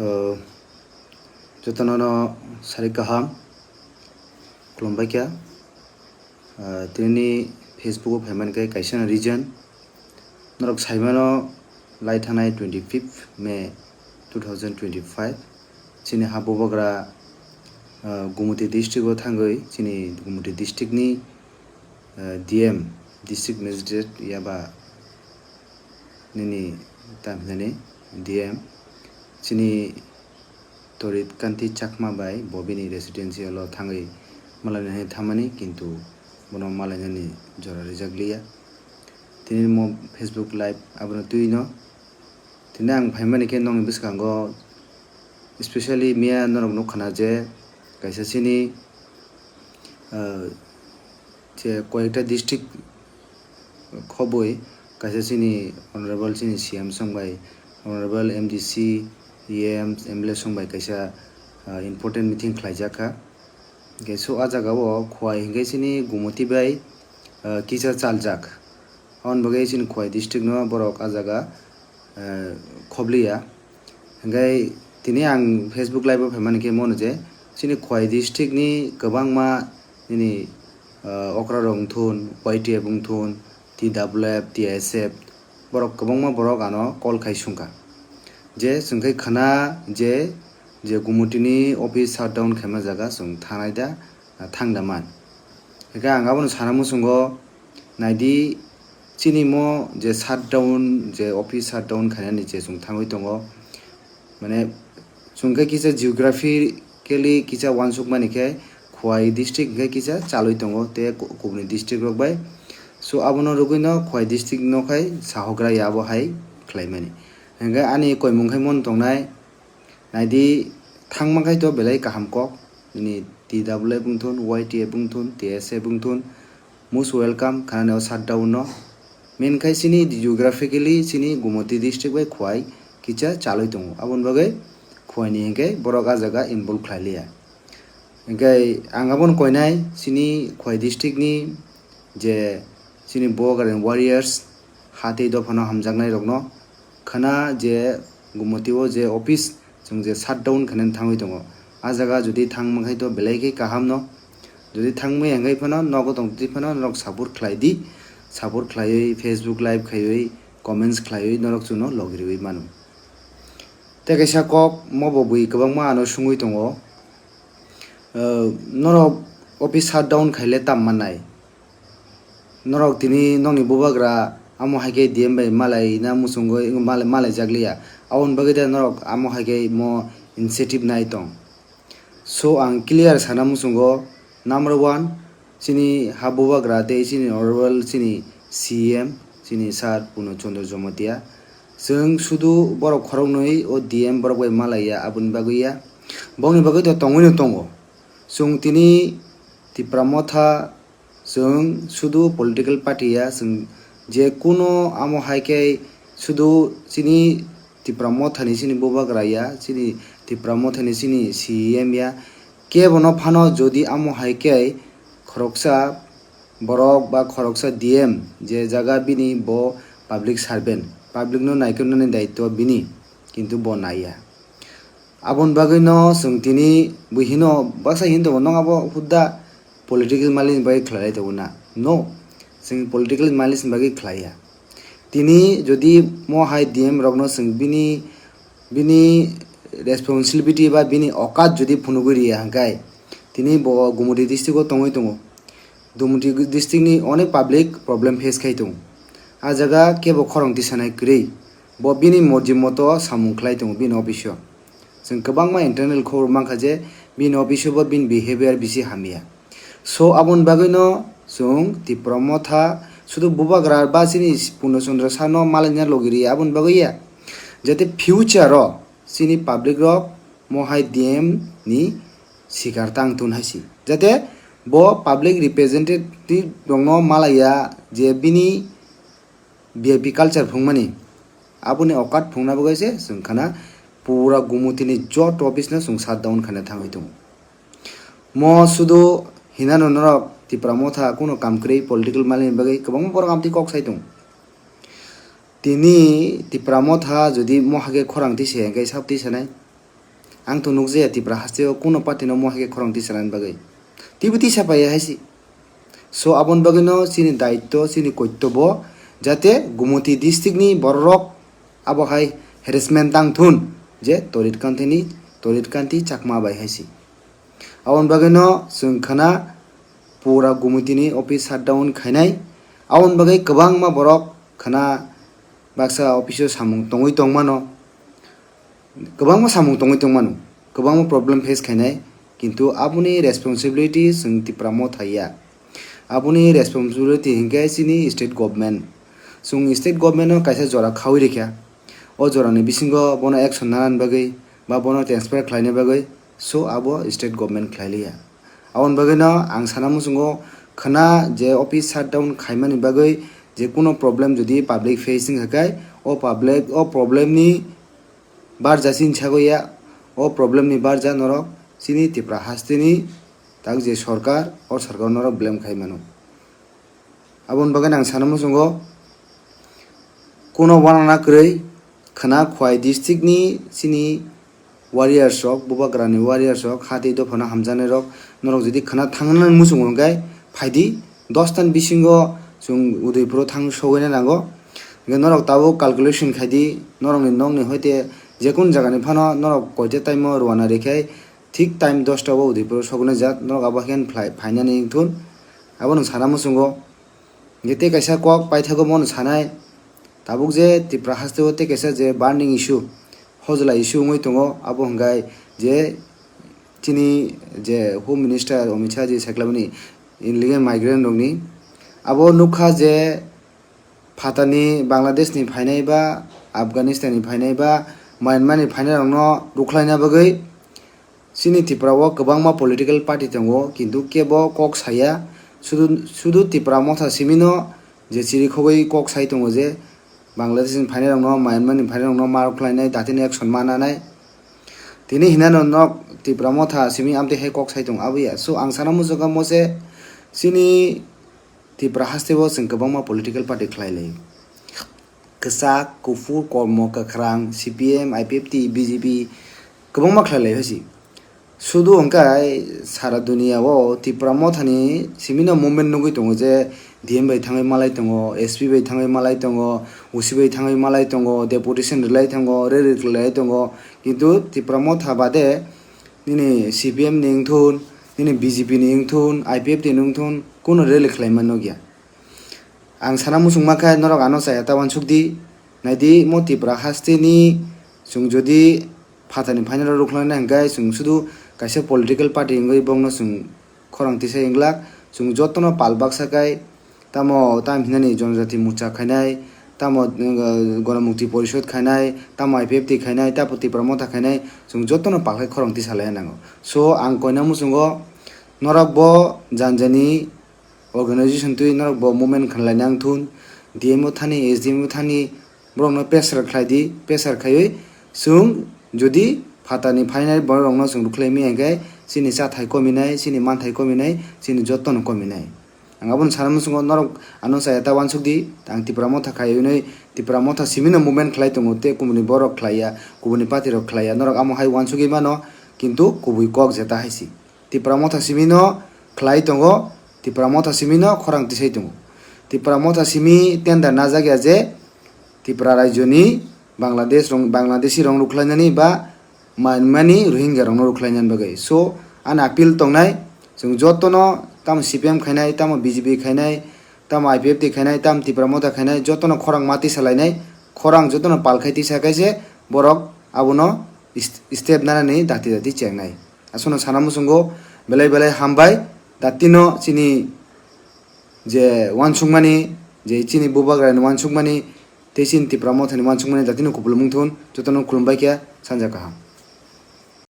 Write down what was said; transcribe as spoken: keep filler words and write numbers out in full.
O, jotono no sari kaham, khulumbai kha. Ah, tini Facebook o phaimani khe kaisa no reason. Norok saimano lai thanai twenty fifth May two thousand twenty five. Chini ha bubagra, ah, Gumoti district o thangwi chini Gumoti district ni, ah, D M, District Magistrate yaba nini tam hinani D M chini Torit Kanti Chakma bai bo bini residential o thangwi malainani thamani, kintu bono malainani jora rijak liya. Tini mo Facebook live abono twi no. Tini ang phaimani khe nokni bwskango, especially miya norok nukha na je kaisa chini, ah, je koyekta district khobwi kaisa chini honorable chini C M song bai, honorable M D C, E M, M L A song bai kaisa, ah, important meeting khlaijak kha. Hingke so a jaga o Khowai hingke chini Gumoti bai, ah, kisa chaljak. Aboni bagwi chini Khowai district no borok a jaga, ah, khobliya. Hingke tini ang Facebook live o phaimani khe mono je chini Khowai district ni kwbangma nini, ah, okra rok wngthun, Y T F wngthun, T W F, T S F, borok kwbangma borok ano call khai sungkha. Je chwng khai khana je, je Gumoti ni office shutdown khaima jaga chwng thanai da, ah, thang da man. Hingke ang abono sana muchungo naidi chini mo je shutdown, je office shutdown khainani je chwng thangwi tongo. Mane, chwng khe kisa geographically kisa uansukmani khe Khowai district hingke kisa chalwi tongo tei ku-, kubuni district rok bai. So, abono rwgwino Khowai district no khai sahogra ya abo hai khlaimani. Hingke ani koimung khai mon tongnai, naidi thangma khai to belai kaham kok, nini T W F wngthun, Y T F wngthun, T S F wngthun, most welcome khanani o shutdown no. Main khai chini geographically chini Gumoti district bai Khowai kisa chalwi tongo. Aboni bagwi Khowai ni hingke borok a jaga involve khlai liya. Hingke ang abono koinai chini Khowai district ni je chini Bubagra ni warriors ha tei dophano hamjaknai rokno khana je Gumoti o je office chwng je shutdown khainani thangwi tongo. A jaga jodi thangma khai to belai khe kaham no. Jodi thangmaya hwnkhe phano nogo tong twi phano norok support khlai di. Support khlaiwi Facebook live khaiwi comments khlaiwi norok chwngno logi riwi mano. Tei kaisa kok mo bo bui kwbangma ano sungwi tongo. Ah, norok office shutdown khaile tam mannai. Norok tini nokni bubagra amo hai khe D M bai malai na muchungwi malai, malai jak liya. Aboni bagwi de norok amo hai khe mo initiative nai tong. So ang clear sana muchungo, number one, chini ha bubagra tei chini honorable chini C M, chini sir Puno Chandra Jamatia. Chwng sudu borok khoroknwi o D M borok bai malai ya, aboni bagwi ya. Bokni bagwi to tongwi no tongo. Chwng tini Tipra Motha Chwng sudu political party ya, chwng je kuno amo hai khe sudu chini Tipra Motha ni chini bubagra ya, chini Tipra Motha ni chini C E M ya, kebo no phano jodi amo hai khe khoroksa borok ba khoroksa D M je jaga bini bo public servant, public no naikolnani daitwa bini, kintu bo naiya. Aboni bagwi no chwng tini bui hino baksa hin tongo, "Nwng abo hudda political mileage ni bagwi khlai lai tongo na?" No, chwng political mileage ni bagwi khlai ya. Tini jodi mo hai D M rokno chwng bini, bini responsibility ba bini okat jodi phunugwi riya hwnkhe, tini bo Gumoti district o tongwi tongo. Gumoti district ni onek public problem face khai tongo. A jaga kebo khorang tisanai kwrwi. Bo bini morji moto samung khlai tongo bini office o. Chwng kwbangma internal khobor mankha je bini office o bo bini behavior bisi hamya. So aboni bagwi no chwng Tipra Motha sudu bubagra ba chini Purno Chandra sir no malaina logi riya aboni bagwi ya. Jate future o chini public rok mo hai D M ni sikar tang tun hai si. Jate bo public representative rok no malaya je bini V I P culture phungmani, aboni okat phungna bagwi se chwng khana pura Gumoti ni joto office no chwng shutdown khaina thangwi tongo. Mo sudu hinano norok Tipra Motha kuno kam kwrwi political mali ni bagwi kwbangma borok amtwi kok sai tongo. Tini Tipra Motha jodi mo hake khorang twi se hwnkhe sab twi sanai. Ang to nukjaya Tipra hasteo kuno party no mo hai khe khorang tisanani bagwi. Twibo tisa paiya hai si. So, aboni bagwino chini daitto, chini koittobo, jate Gumoti district ni bororok abo hai harassment tang thun, je Torit Kanti ni, Torit Kanti Chakma bai hai si. Aboni bagwino chwng khna pura Gumoti ni office shutdown khainai. Aboni bagwi kwbangma borok khna baksa office o samung tongwi tongmano. Kwbangma samung tongwi tongmano, kwbangma problem face khainai, kintu aboni responsibility chwng Tipra Motha ya. Aboni responsibility hinkhe chini state government. Chwng state government no kaisa jora khaui rikha. O jorani bisingo bono action nanani bagwi ba bono transfer khlaina bagwi, so abo state government khlai liya. Aboni bagwino ang sana muchungo khna je office shutdown khaimani bagwi je kuno problem jodi public facing hakai, o public, o problem ni barja chini sago ya, o problem ni barja norok chini Tipra hasteni tak je sorkar, o sorkar norok blame khai mano. Aboni bagwi ang sana muchungo kuno wanana kwrwi khna Khwai district ni chini warriors rok, Bubagra ni warriors rok, ha tei dophano hamjaknai rok, norok jodi khna thangnani muchungo hwnkhe phaidi, dos tan bisingo chwng Udaipuro thang sogwina nango. Hwnkhe norok tabuk calculation khaidi, norokni nokni hoite jekunu jagani phano norok koite time o rwna rikhe thik time dos ta o Udaipuro sogwina jak, norok abo khe phlai-, phainani wngthun. Abono sana muchungo. Hwnkhe tei kaisa kok paithago bono sanai, tabuk je Tipra hasteo tei kaisa je burning issue, hojla issue wngwi tongo, abo hwnkhe je chini je Home Minister Amit Shah ji saklabani illegal migrant rokni. Abo nukha je phatani Bangladesh ni phainai ba Afghanistan ni phainai ba Myanmar ni phainai rokno rwkhlaina bagwi chini Tripura o kwbangma political party tongo, kintu kebo kok saya, sudu, sudu Tipra Motha simino je chirikhogwi kok sai tongo je Bangladesh ni phainai rokno, Myanmar ni phainai rokno ma rwkhlainai, datino action ma nanai. Tini hinano nok Tipra Motha simi amtwi hai kok sai tongo, abo ya. So, ang sana muchungkha mose chini Tipra hasteo chwng kwbangma political party khlai lai. Kwchak, kuphur, kormo, kwkhrang, C P M, I P F T, B J P kwbangma khlai lai hai si. Sudu hwnkhe sara dunia o Tipra Mothani simino movement nugwi tongo je D M bai thangwi malai tongo, S P bai thangwi malai tongo, O C bai thangwi malai tongo, deputation rwlai tongo, rally rwlai tongo. Kintu Tipra Motha bade nini C P M ni wngthun, nini B J P ni wngthun, I P F T ni wngthun, kuno rally khlaima nukya. Ang sana muchungma khe norok ano chaya ta uansukdi. Naidi, mo Tipra hasteni chwng jodi phatani final rok rwkhlaina hwnkhe chwng sudu kaisa political party wngwi bongno chwng khorang tisai wnglak. Chwng jotono pal baksa kai, tamo tam hinani Jonojati Morcha khainai, tamo, uh, Ganamukti Porishod khainai, tamo I P F T khainai, tamo Tipra Motha khainai, chwng jotono pal khai khorang tisalaiya nango. So, ang koina muchungo norok bo janjani organization twi norok bo movement khanlai nang thun, D M o thani, S D M o thani, borokno pressure khlai di, pressure khaiwi chwng jodi phatani phainai borok rokno chwng rwkhlai maya hwnkhe chini chathai kominai, chini manthai kominai, chini jotono kominai. Ang abono sana muchungo norok ano chaya ta uansuk di, ang Tipra Motha khai hwnwi, Tipra Motha simino movement khlai tongo tei kubuni borok khlaiya, kubuni party rok khlaiya, norok amo hai uansugwi mano, kintu kubui kok jeta hai si. Tipra Motha simino khlai tongo, Tipra Motha simino khorang tisai tongo. Tipra Motha simi tender najak ya je Tipra rajyoni Bangladesh rong, Bangladeshi rong rwkhlainani ba Myanmar ni Rohingya rokno rwkhlainani bagwi. So, ani appeal tongnai, chwng jotono tamo C P M khainai, tamo B J P khainai, tamo I P F T khainai, tamo Tipra Motha khainai, jotono khorang ma tisa lainai, khorang jotono pal khai tisa khe se borok abono ist-, step nanani dati dati chengnai. Aswkno sana muchungo belai belai hambai, datino chini je uansukmani, je chini bubagrani uansukmani, tei chini Tipra Mothani uansukmani datino kupulung wngthun, jotono khulumbai khe sanja kaham.